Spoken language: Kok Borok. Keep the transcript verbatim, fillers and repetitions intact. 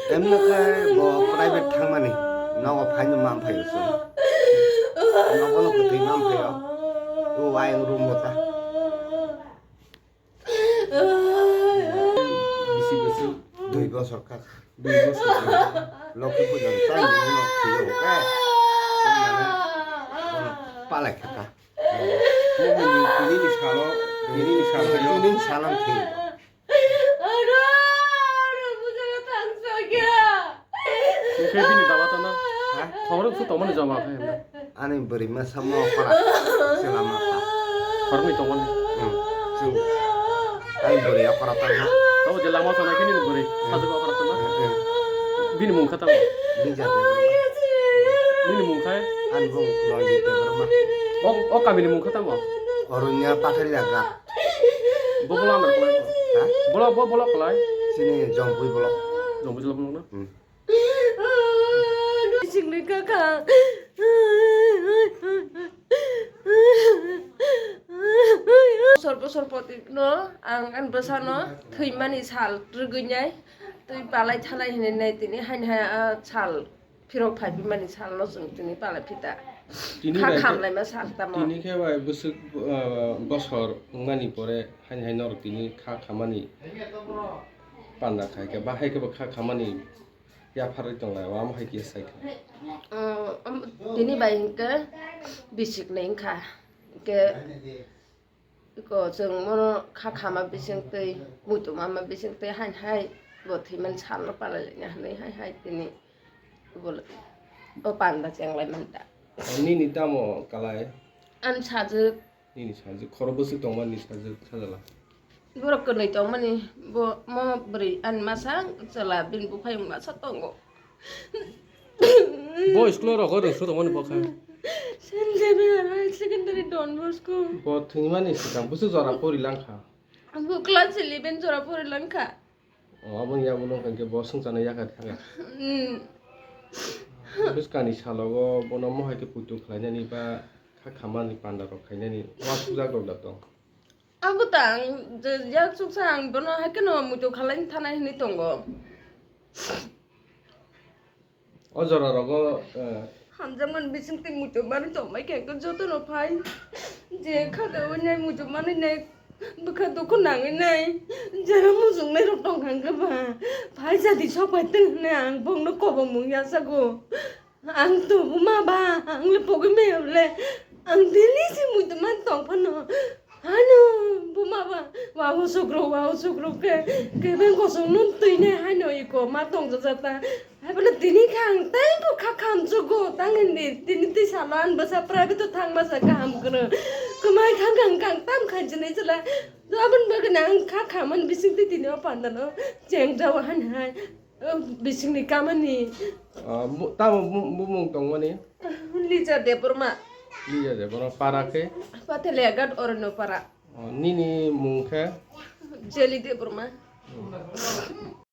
Emno khe bo private thangmani, nogo phaino ma phaio chwng. Nogo no kwtwi ma phaio. O ayang room o ta. Bisi bisi. Dui bosor kha. Dui bosor. Lokhi puja ni tang ni no phiyo kha. Mane, palai kha ta. Tini ni salo, tini ni salo. Tini ni salo thwi. Hwnkhe bini baba tana? Ha? Khorok su tongmani joma khe hwnna. Ani bwrwi masa mo para. Sela masa. Khoroknwi tongmani? Hmm. Chwng. Ani bwrwi okora tangma. Tamo je lama sana khe nini bwrwi. Hmm. Sajwk okora tangma. Hmm, hmm. Bini mung kha tamo? Lija Debbarma. Nini mung khe? Ani bung Lonjit Debbarma. O, o kamini mung kha tamo? Oronya Patharia Ghat. Bo bola amar kwlai bo. Ha? Bola, bo bola kwlai. Sini Jompui block. Jompui block no? Hmm. Singni kaka. Bosor bosor poti no ang ani bwsano thwimani sal rwgwinai twi palai thalai hinwi nai tini haini hai a sal. Phirok phai phimani salno chwng tini pala phita. Tini kha bai khe, khamlaima sal tamo. Tini khe bai bwswk, ah, bosor wngmani pore haini hai norok tini kha khamani panda khai khe, ba hai khe bo kha khamani yapharwi tonglai, omo hai khe sai kha. Ah, am-, tini bai hinkhe bisik ni wngkha. Hinkhe Iko chwng mono kha khama bisingtwi, muitu mama bisingtwi hain hai bo thwimani salno palailaina hwnwi hai hai tini bo, o panda chenglai manta. Nini tamo kalai? Ani sajwk. Nini sajwk, khoro bwswk tongmani sajwk sajala? Borok kwnwi tongmani, bo mo bwrwi ani masa chwla bini buphayung masa tongo. Bo school o rogo rwng su tongmani bo kha. Saint Xavier Higher Secondary Don Bosco. Bo thwimani swkang bwswk jora pori langkha? Bo class eleven jora pori langkha. O, aboni yagulo hwnkhe bo swngcharno yakar thangkha. Hmm. Bwskangni salogo bono mohai khe puitu khlainani ba kha khamani panda rok khainani uansukjak rok da tong. Abo ta ang je yak chuksa ang bono haikhe no muitu khalai thanai hinwi tongo. O jora rogo, eh, hamjakmani bisingtwi muitu manwi tongbai khe jotono phai. Je kha kha wngnai muitu manwi nai bwkha dukhu nangwi nai. Jera muchungnai rok tong kha khe ba phai jadi sok pai tong hwnwi ang bongno kobongmung yachago. Ang to buma ba, ang le pogwi maya le. Ang daily si muitu man tong phano. Hano buma ba, wa usuk ro, wa usuk ro ke, ke beng kosong nun tui ne hano iko ma tong jajata. Hai bole tini kha ang tai bo kha kham chugo, tang hindi, tini twi salo an basa private to thang basa kaham kro. Kumai khang khang kang tam khan jene jela. Do abon bagana ang kha khaman bising twi tini o pandano. Cheng jawa han hai. O, bisingni kamani. Ah, bu-, tamo bu-, bumung tongmani? Lija Debbarma. Lija Debbarma, para khe? Pathalia Ghat Oronno para. Oh, nini mung khe? Jeli Debbarma.